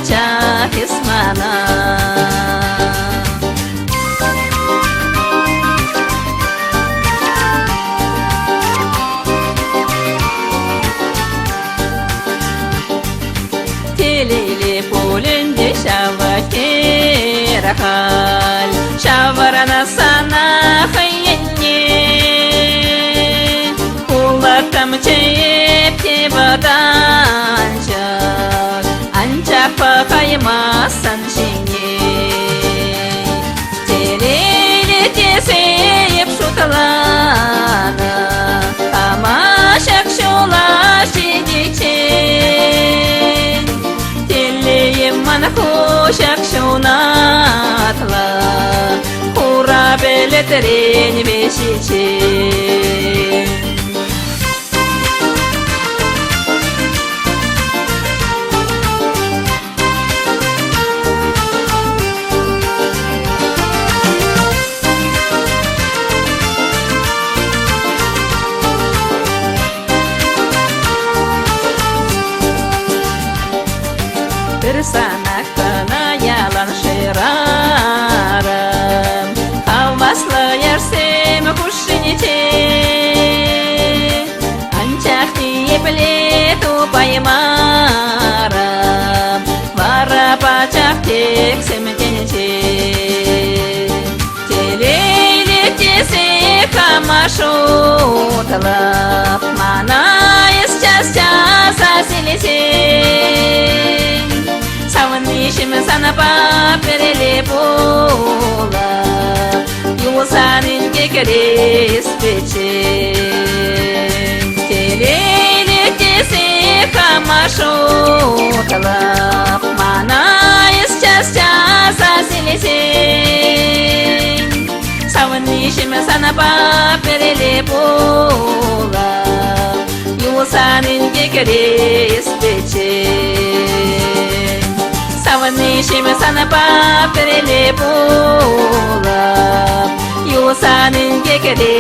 пачах эс мана. Телейлӗ пуль ӗнтӗ ҫавӑ хӗр халь, ҫавӑрана сана хӑй енне. Кулаттӑм чӗп те вӑтанчӑк, анчах пӑхаймасан ҫине. Телейлӗ тесе эп шутланӑ, хама ҫак ҫула ҫитиччен. Телейӗм ман хуҫак ҫунатлӑ, хура пӗлӗтрен вӗҫиччен. Пӗр санах кӑна ялан шырарӑм, Хаваслӑ яшсем хушшинче. Анчах ниепле тупаймарӑм, Вара пачах тӗксӗм тӗнче. Телейлӗ тесе хама шутлап, Мана эс час-час асилсен. Савӑнниҫӗм санапа пӗрле пулап, Юлсан инкекре пӗччен. Телейлӗ тесе хама шутлап, Мана эс час-час асилсен. Савӑнниҫӗм санапа пӗрле пулап, Юлсан инкекре пӗччен. Савӑнниҫӗм санапа пӗрле пулап, Юлсан инкекре.